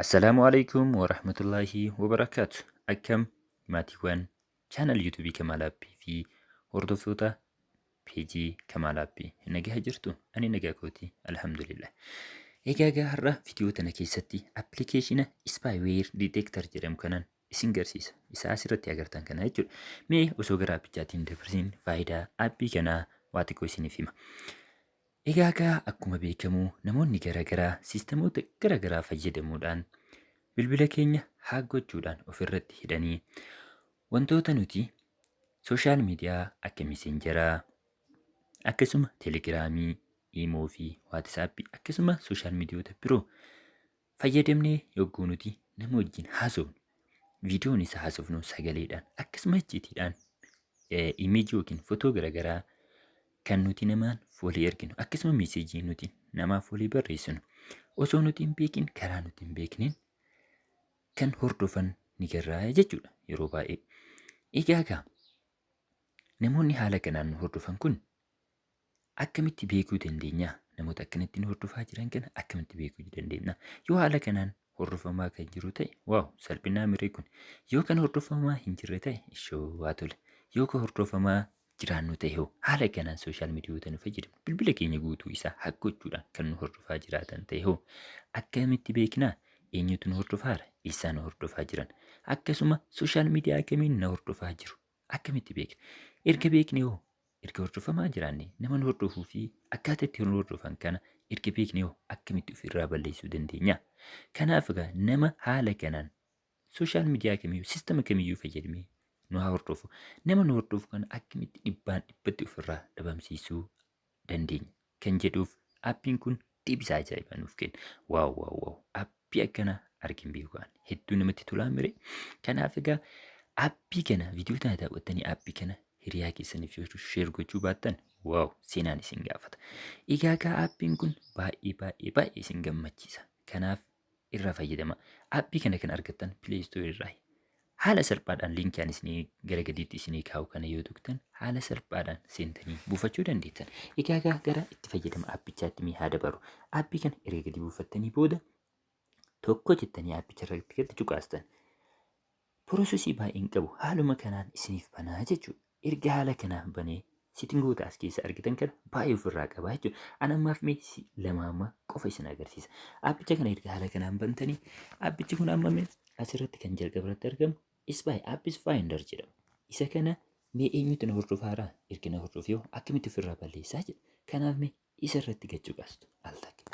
Assalaamu alaikum warahmatullaahi wabarakaatu. Akkam maatiiwwan channel YouTubeii Kamaal Aappii fi hordoftoota peejii Kamaal Aappii, nagaa jirtu? Ani nagaa kooti, alhamdulillah. Egaa har'a viidiyoo tana keessatti appilikeeshina Spyware Detector jedhamu kanaan isin garsiisa. Isa asirratti agartan kana jechuudha. Mee osoo gara appichaatiin dabarsin faayidaa aappii kanaa waa xiqqoo isiniif hima. Egaa akkuma beekamu namoonni garaagaraa siistemoota garaagaraa fayyadamuudhaan bilbila keenya hack gochuudhaan ofirratti hidhanii wantoota nuti social media akka Messengeraa, akkasuma Telegramii, Imo fi WhatsAppii, akkasuma social mediaoota biroo fayyadamnee yogguu nuti nama wajjin haasofnu, viidiyoon isa haasofnu sagaleedhaan, akkasuma icciitiidhaan imageii yookiin footoo garaagaraa kan nuti namaan walii erginu, akkasuma messageii nuti namaaf walii barreessinu osoo nuti hin beekin karaa nuti hin beekneen kan hordofan ni garraa jechuudha yeroo baay'ee. Egaa namoonni haala kanaan nu hordofan kun akkamitti beekuu dandeenya? Namoota akkanatti nu hordofaa jiran kana akkamitti beekuu dandeenya? Yoo haala kanaan hordofamaa kan jiru ta'e, wow, salphinaa miree kun. Yoo kan hordofamaa hin jirre ta'e, ishoo waa tole. Yoo kan hordofamaa jiraannu ta'e hoo, haala kanaan social mediaoota nu fayyadamnu bilbila keenya guutuu isaa hack gochuudhaan kan nu hordofaa jiraatan ta'e hoo, akkamitti beeknaa? Eenyutu nu hordofaara? Eessaa nu hordofaa jiran? Akkasuma social media kamiin na hordofaa jiru? Akkamitti beekna? Erga beekne hoo, erga hordofamaa jiraanne, nama nu hordofuu fi akkaataa itti nu hordofan kana erga beekne hoo, akkamitti ofirraa balleessuu dandeenya? Kanaaf egaa nama haala kanaan social media kamiyyuu, siistama kamiyyuu fayyadamee nu haa hordofu. Nama nu hordofu kana akkamitti dhibbaan dhibbatti ofirraa dhabamsiisuu dandeenya kan jedhuuf aappiin kun deebisaa ajaa'ibaa nuuf kenna. Wow, wow, wow! Aappii akkana argin beeku, hedduu namatti tolaa mire. Kanaaf egaa aappii kana viidiyoo kana daawwattanii aappii kana hiriyaa keessaniif share gochuu baattan, wow, seenaan isin gaafata. Egaa aappiin kun baay'ee baay'ee baay'ee isin gammachiisa. Kanaaf irraa fayyadama. Aappii kana kan argattan Play Store irraa. Haala salphaadhaan linkii ani isinii gara gadiitti isinii kaa'u kana yoo tuqtan haala salphaadhaan seentanii buufachuu dandeettan. Egaa gara itti fayyadama aappichaatti mee haa dabaru. Aappii kana erga gadi buufattanii booda tokko jettanii aappicha irratti gadi cuqaastan. Processii baay'een qabu, haaluma kanaan isiniif banaa jechuudha. Erga haala kanaan banee settingoota as keessa argitan kana baay'ee ofirraa qaba jechuudha. Ani ammaaf mee lama amma qofa isin agarsiisa. Aappicha kana erga haala kanaan bantanii, aappichi kun amma mee asirratti kan jalqaba irratti argamu Spy Apps Finder jedhama. Isa kana mee eenyutu na hordofaaraa, erga na hordofee akkamitti ofirraa balleessaa jedha. Kanaaf mee isa irratti gad cuqaastu al takka.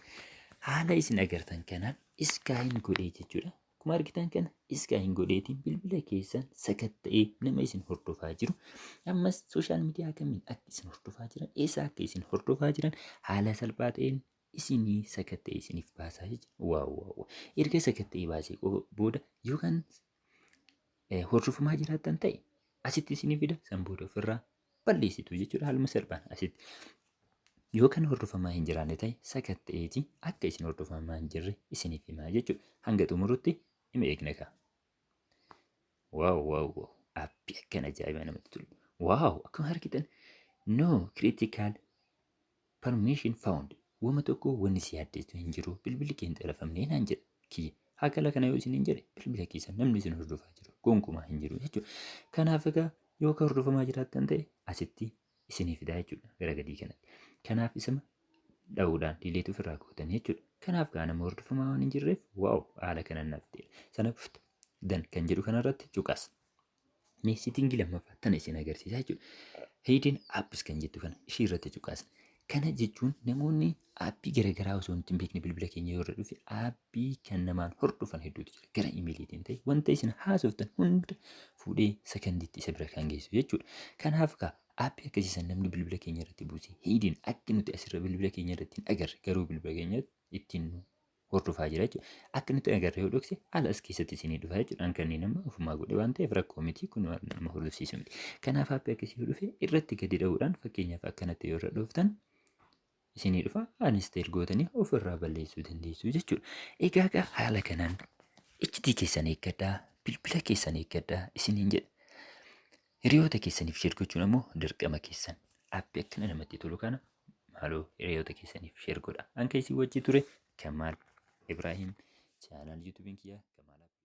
Haala isin agartan kanaan scan godhee jechuudha. Akkuma argitan kana scan godheetiin bilbila keessan sakatta'ee nama isin hordofaa jiru, ammas social media kamiin akka isin hordofaa jiran, eessa akka isin hordofaa jiran haala salphaa ta'een isinii sakatta'ee isiniif baasaa jechuudha. Wow, wow! Erga sakatta'ee baasee booda yookaan hordofamaa jiraattan ta'e asitti isinii fida, san booda ofirraa balleessitu jechuudha haaluma salphaan asitti. Yoo kan hordofamaa hin jiraanne ta'e sakatta'eeti akka isin hordofamaa hin jirre isiniif himaa jechuudha. Hanga xumurutti hima eegna kaa. Wow, wow, wow! Aappii akkan ajaa'ibaa namatti tolu. Wow! Akkuma argitan "no critical permission found", wama tokko wanni si yaaddeessu hin jiru, bilbilli kee hin xalafamne naan jedha kiyya. Haala kana yoo isin hin jedhe, bilbila keessan namni isin hordofaa jiru gonkumaa hin jiru jechuudha. Kanaaf egaa yoo ka hordofamaa jiraattan ta'e asitti isinii fidaa jechuudha gara gadii kanatti. Kanaaf isuma dha'uudhaan delete ofirraa gootan jechuudha. Kanaaf gaa nama hordofamaa waan hin jirreef, wow, haala kanaan naaf ta'e. Sana done kan jedhu kanarratti cuqaas. Mee settingii lammaffaa tana isin agarsiisa jechuudha. Hidden apps kan jettu kana ishii irratti cuqaasna. Kana jechuun namoonni aappii garaagaraa osoo hin beekne bilbila keenya yoo irra dhufe aappii kan namaan hordofan hedduutu jira. Gara imeeliitiin ta'e wanta isin haasoftan hunda fuudhee sekondiitti isa bira kan geessu jechuudha. Kanaaf kaa aappii akkasiisan namni bilbila keenya irratti buusee hidden akka nuti asirra bilbila keenya irratti hin agarre, garuu bilbila keenya ittiin hordofaa jira jechuudha. Akka nuti agarre yoo dhokse haala as keessatti isinii dhufa jechuudha. An kanneen amma ofumaa godhe waan ta'eef rakkoo miti, kun waan nama hordofsiisu miti. Kanaaf aappii akkasii yoo dhufe irratti gadi dha'uudhaan, fakkeenyaaf akkanatti yoo irra dhooftan isinii dhufa, uninstall gootanii ofirraa balleessuu dandeessu jechuudha. Egaa haala kanaan iccitii keessan eeggadhaa, bilbila keessan eeggadhaa isiniin jedha. Hiriyoota keessaniif share gochuun ammoo dirqama keessan. Aappii akkana namatti tolu kana maaloo hiriyoota keessaniif share godha. An keessi wajji ture Kamaal Ibraahim. Channel YouTubeiin kiyya